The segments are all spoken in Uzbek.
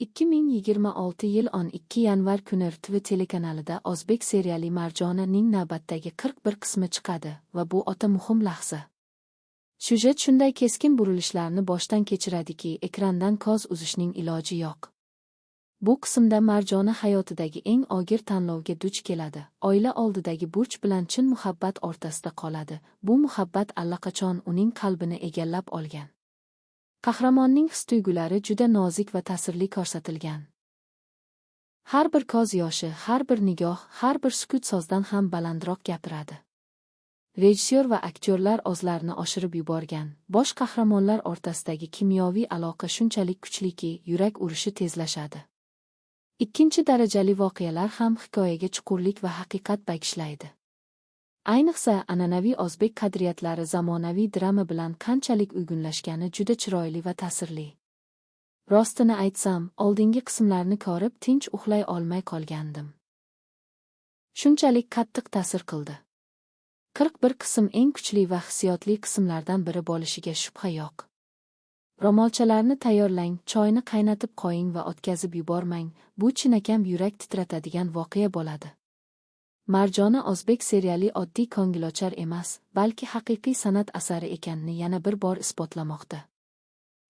2026 yil 12 yanvar kuni RTV telekanalida o'zbek seriali Marjonaning navbatdagi 41 qismi chiqadi va bu o'ta muhim lahza. Syujet shunday keskin burilishlarni boshdan kechiradiki, ekrandan ko'z uzishning iloji yo'q. Bu qismda Marjona hayotidagi eng og'ir tanlovga duch keladi. Oila oldidagi burch bilan chin muhabbat o'rtasida qoladi. Bu muhabbat allaqachon uning qalbini egallab olgan. Qahramonning his-tuyg'ulari juda nozik va ta'sirli ko'rsatilgan. Har bir ko'z yoshi, har bir nigoh, har bir sukut so'zdan ham balandroq gapiradi. Rejissyor va aktyorlar o'zlarini oshirib yuborgan. Bosh qahramonlar o'rtasidagi kimyoviy aloqa shunchalik kuchliki, yurak urishi tezlashadi. Ikkinchi darajali voqealar ham hikoyaga chuqurlik va haqiqat bag'ishlaydi. Ayniqsa, an'anaviy o'zbek qadriyatlari zamonaviy drama bilan qanchalik uyg'unlashgani juda chiroyli va ta'sirli. Rostini aytsam, oldingi qismlarni ko'rib tinch uxlay olmay qolgandim. Shunchalik qattiq ta'sir qildi. 41 qism eng kuchli va hissiyotli qismlardan biri bo'lishiga shubha yo'q. Ro'molchalarni tayyorlang, choyni qaynatib qo'ying va o'tkazib yubormang, bu chinakam yurak titratadigan voqea bo'ladi. Marjona o'zbek seriali oddiy ko'ngilochar emas, balki haqiqiy san'at asari ekanini yana bir bor isbotlamoqda.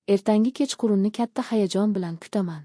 Ertangi kechqurunni katta hayajon bilan kutaman.